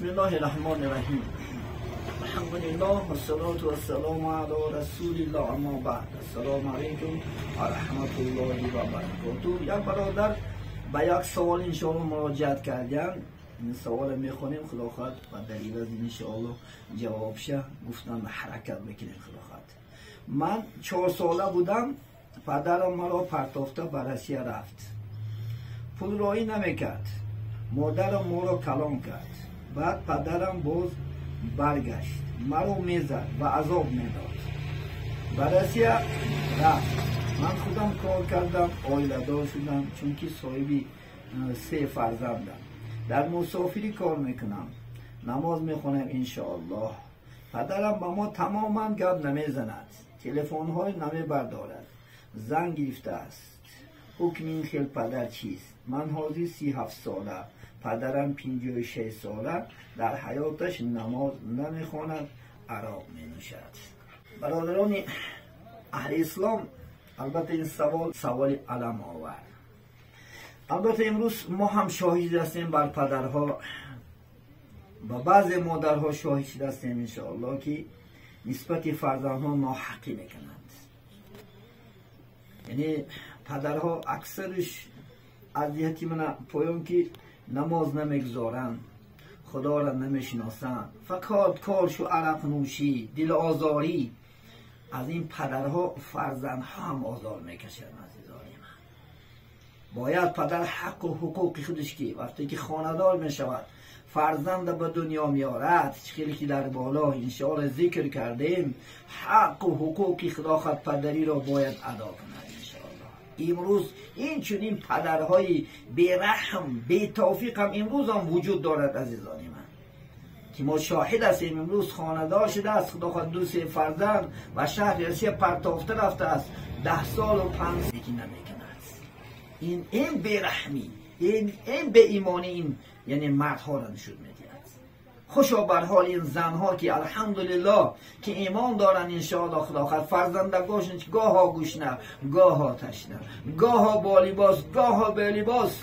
Бисмиллоҳир-раҳмонир-раҳим. Алҳамдулиллоҳ вассалоту вассалому ало расулиллоҳ, аммо баъд. Ассалому алайкум ва раҳматуллоҳи ва баракотуҳ. Як бародар ба як савол иншоаллоҳ муроҷиат карданд. Ин саволро мехонем, худо хоҳад, ва дар иваз иншоаллоҳ ҷавобша гуфтан ҳаракат мекунем, худо хоҳад. Ман 4 сола будам, падарам маро партофта ба Россия рафт. Пул роҳӣ намекард. Модарам моро калон кард. Баъд падарам боз баргашт, маро мезад ва азоб медод. Ба Россия рафт. Ман худам кор кардам, оиладор шудам, чунки соҳиби 3 фарзандам. Дар мусофирӣ кор мекунам, намоз мехонам иншоаллоҳ. Падарам ба мо тамоман гап намезанад, телефонҳои намебардорад, занг гирифтааст. Ҳукми ин хел падар чист? Ман ҳозир 37 сола, падарам 56 сола, дар ҳаёташ намоз намехонад, ароқ менӯшад. Бародарони аҳли ислом, албатта ин савол саволи аламовар. Албатта имрӯз мо ҳам шоҳид ҳастем бар падарҳо ва баъзе модарҳо шоҳид ҳастем иншоаллоҳ, ки нисбати фарзандҳо ноҳақӣ мекунанд. Яъне падарҳо аксариш аз ҷиҳати мана поён ки намоз намегузоранд, худоро намешиносанд, фақат коршу арақнӯшӣ, дилозорӣ. Аз ин падарҳо фарзандҳо ҳам озор мекашанд. Азизони ман, бояд падар ҳаққу ҳуқуқи худаш ки вақте ки хонадор мешавад, фарзанда ба дунё меорад, чӣ хеле ки дар боло иншоаллоҳ зикр кардем, ҳаққу ҳуқуқи худохоҳ падариро бояд адо кунад иншоаллоҳ. Имрӯз инчунин падарҳои бераҳм, бетавфиқ ҳам имрӯз ҳам вуҷуд дорад, азизони ман, ки мо шоҳид ҳастем. Имрӯз хонадор шудааст, худохоҳ 2-3 фарзанд ва шаҳри Россия партофта рафтааст, 10 солу 5 ки намекунад. Ин бераҳмӣ, ин беимонӣ, ин яъне мардҳоро нишон медиҳад. Хушо бар ҳоли ин занҳо ки алҳамдулиллоҳ ки имон доранд иншоаллоҳ, худохоҳ фарзандагошон гоҳо гушна, гоҳо ташна, гоҳо бо либос, гоҳо белибос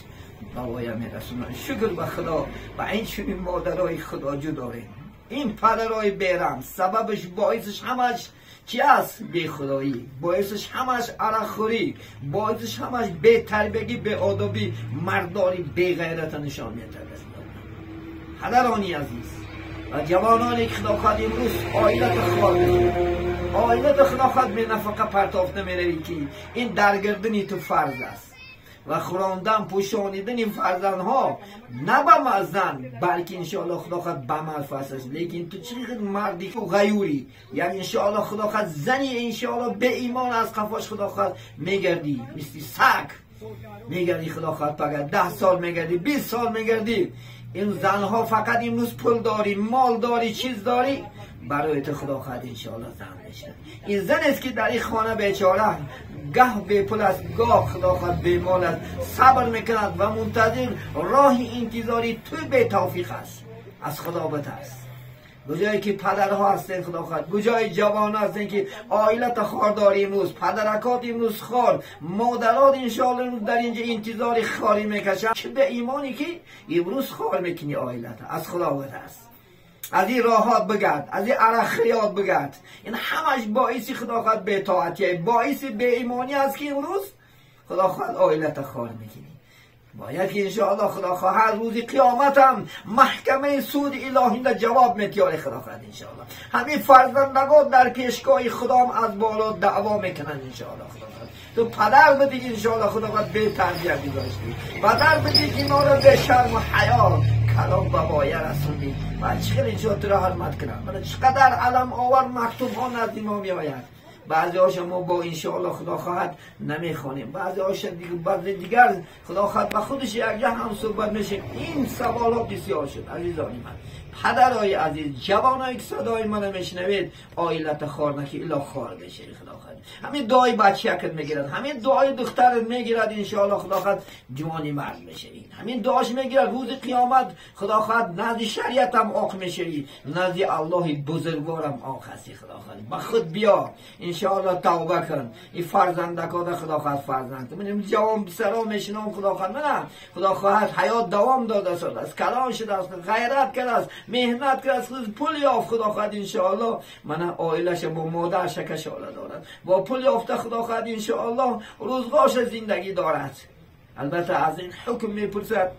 ба воя мерасонанд. Шукр ба Худо ва ин чунин модарои худоҷӯ дорем. Ин падарои бераҳм сабабаш, боисаш ҳамаш чи аст? Бехудоӣ, боисаш ҳамаш арақхӯрӣ, боисаш ҳамаш бетарбиягӣ, беодобӣ, мардори беғайрата нишон медиҳад. Падарони азиз ва ҷавононе ки худохоҳ имрӯз оилата хор мекунад, оилата худохоҳ бенафақа партофта меравӣ, ки ин дар гирдини ту фарз аст ва хӯрондан, пӯшонидани фарзандҳо на ба зан, балки иншоаллоҳ худохоҳ ба мард фарз аст. Лекин ту чӣ хел марди ғаюрӣ, як иншоаллоҳ худохоҳ зани иншоаллоҳ беимон аз қафош худохоҳ мегардӣ, мисли саг мегардӣ, худохоҳ пага 10 сол мегардӣ, 20 сол мегардӣ. Ин занҳо фақат имрӯз пул дорӣ, мол дорӣ, чиз дорӣ, барои ту худохоҳ иншоаллоҳ зан мешавад. Ин занест ки дар ин хона бечора гаҳ бепул аст, гоҳ худохоҳ бемол аст, сабр мекунад ва мунтазир роҳи интизори ту бетавфиқ аст. Аз худо битарс. Куҷое ки падарҳо ҳастен худохоҳ, куҷои ҷавон ҳастен ки оилата хор дорӣ имрӯз, падаракот имрӯз хор, модарот иншоаллоҳ имрӯз дар инҷа интизори хорӣ мекашанд. Чӣ бе имоне ки имрӯз хор мекунӣ оилата. Аз худо битарс. Аз ин роҳот бигард, аз ин арақхӯриёт бигард. Ин ҳамаш боиси худохоҳ бетоатие, боиси беимонӣ аст ки имрӯз худохоҳ оилата хор мекунӣ. Бояд ки иншоаллоҳ худохоҳ ҳар рӯзи қиёматам маҳкамаи суди илоҳида ҷавоб метиёре худохоҳ иншоаллоҳ. Ҳамин фарзандагон дар пешгоҳи худом аз боло даъво мекунанд иншоаллоҳ худохоҳ. Ту падар будӣ иншоаллоҳ худохоҳ бетарбия гузоштӣ, падар будӣ ки моро бешарму ҳаё калом ба воя расондӣ. Ва чӣ хел иншоаллоҳ туро ҳурмат кунам. Мана чӣ қадар аламовар мактубҳо назди мо меояд. Баъзеҳоша мо бо иншоаллоҳ худо хоҳад намехонем, баъзеҳоша баъзе дигар худо хоҳад ба худаш якҷа ҳам суҳбат мешем. Ин саволҳо бисёр шуд азизони ман. Падарои азиз, ҷавоное ки садои мана мешунавед, оилата хор накӣ, илло хор мешавӣ худо хоҳад. Ҳамин дуои бачаякат мегирад, ҳамин дуои духтарат мегирад иншоаллоҳ худо хоҳад ҷавони мард мешавӣ. Ҳамин дуош мегирад, рӯзи қиёмат худо хоҳад назди шариатам оқ мешавӣ, назди Аллоҳи бузургворам оқ ҳастӣ худо хоҳад. Ба худ биё. انشاءالله توبه کن. این فرزندکا خدا خواهد فرزند من جوان پسرا میشنم خدا خواهد من خدا خواهد حیات دوام داده است، کلان شده است، غیرت کرده است، مهنت کرده است، پول یافت خدا خواهد انشاءالله. من عائلش با مادرش کشاله دارد، با پول یافته خدا خواهد انشاءالله روزگارش زندگی دارد. البته از این حکم میپرسد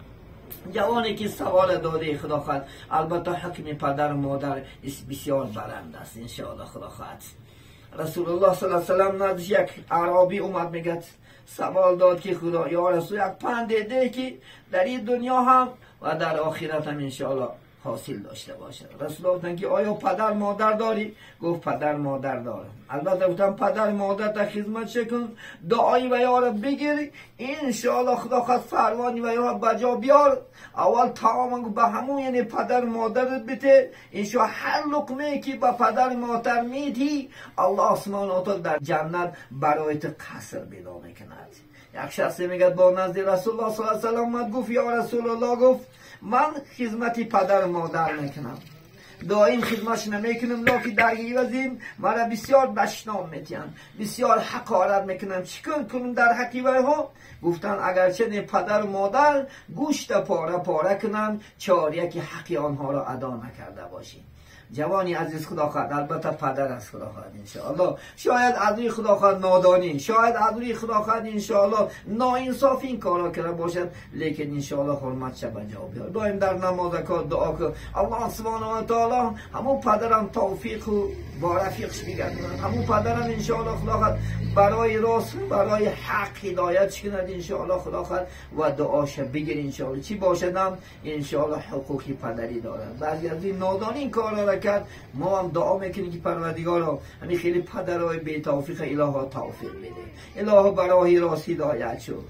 جوانی که سوال داده خدا خواهد، البته حکم پدر و مادر بسیار بلند است انشاءالله خدا خواهد. رسول الله صلی الله علیه وسلم نزد یک عربی اومد میگه سوال داد که خدا یا رسول یک پند ده که در این دنیا هم و در آخرت هم انشاءالله حاصل داشته باشه. رسول الله گفتن که آیا پدر مادر داری؟ گفت پدر مادر دارم. البته گفتم پدر مادر تا خدمت کن، دعایی و یار بگیر انشاءالله خدا خواهد فروانی و یار بجا بیار. اول تمام به همون یعنی پدر مادرت بده انشاءالله. هر لقمه که به پدر مادر میدی الله سبحانه و تعالی در جنت برایت قصر بنا میکند. یک شخصی میگه با نزد رسول الله صلی الله علیه و آمد گفت یا رسول الله، گفت من خدمت پدر مادر میکنم، دائم خدمتش نمیکنم، لکن در عوض مرا بسیار دشنام میتین، بسیار حقارت میکنم، چیکار کنم در حقی ها؟ گفتن اگرچه پدر و مادر گوشت پاره پاره کنن چاره که حقی آنها را ادا نکرده باشی. جوانی عزیز خدا خواهد، البته پدر از خدا خواهد انشاءالله، شاید از روی خدا خواهد نادانی، شاید از روی خدا خواهد انشاءالله ناانصاف این کارا کرده باشد، لیکن انشاءالله حرمت شه به جا بیار. دائم در نماز کار دعا کن الله سبحانه و تعالی همون پدرم توفیق و با رفیقش بگردونن، همون پدرم انشاءالله خدا خواهد برای راست برای حق هدایت کند انشاءالله خدا خواهد و دعاش بگیر انشاءالله. چی باشدم انشاءالله حقوقی پدری دارد. بعضی از این نادانی این کارا را کرد، ما هم دعا میکنیم که پروردگارا همین خیلی پدرای بی توفیق الها توفیق بده، الها برای راست هدایت شد،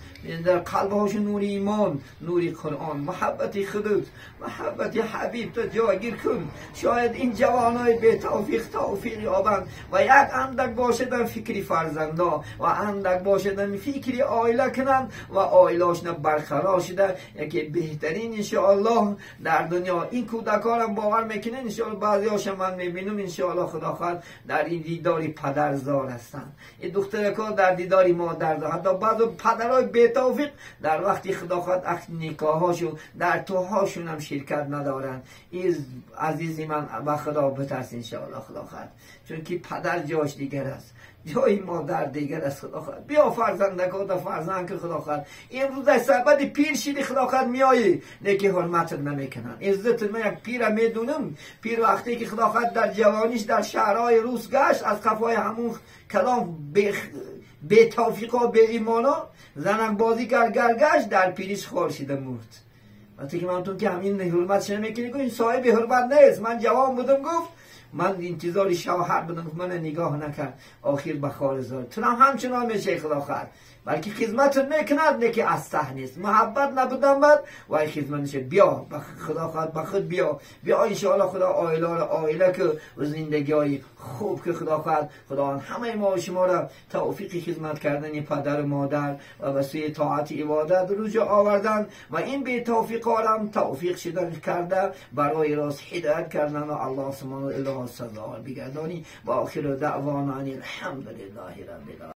در قلبهاش نور ایمان، نور قرآن، محبت خودت، محبت حبیب تو جاگیر کن. شاید این جوانای بی توفیق توفیق یابند و یک اندک باشدن فکری فرزندا و اندک باشدن فکری عائله کنند و عائله‌شون برقرار شده یکی بهترین انشاءالله در دنیا. این کودکان باور میکنن انشاءالله، بعضی‌هاشم من میبینم انشاءالله خدا خواهد در این دیداری پدرزار هستند، این دخترکا در دیداری مادرزار، حتی بعض پدرای بی توفیق در وقتی خدا خواهد نکاحاشون در توهاشون هم شرکت ندارن. این عزیزی من به خدا بترس انشاءالله خدا خواهد، چون که پدر جاش دیگر است، جای مادر دیگر است. خدا خواهد بیا فرزندکا تا فرزند که خدا خواهد امروز از سبد پیر شیدی خدا خواهد میایی نیکی حرمتت نمیکنن، عزت من یک پیر میدونم، پیر وقتی که خدا خواهد در جوانیش در شهرهای روس گشت از قفای همون کلام به توفیقا به ایمانا زنک بازی کرد گرگشت در پیریش خور شده مرد. وقتی که من تو که همین حرمتش نمیکنی این صاحب حرمت نیست. من جوان بودم گفت من انتظار شوهر بودم، من نگاه نکرد آخر به خارزار تو هم همچنان میشه خدا خواهد، بلکه خدمت میکند نه که از ته نیست، محبت نبودم بعد و خدمت میشه. بیا خدا خواهد به خود بیا بیا انشاءالله خدا عائله را عائله که و زندگی های خوب که خدا خواهد خداوند همه ما و شما را توفیق خدمت کردن پدر و مادر و به سوی طاعت عبادت رجوع آوردن و این بی توفیق هم توفیق شدن کرده برای راست هدایت کردن و الله سبحانه و تعالی سزاوار بگردانی. و آخر دعوانا ان الحمد لله رب العالمین.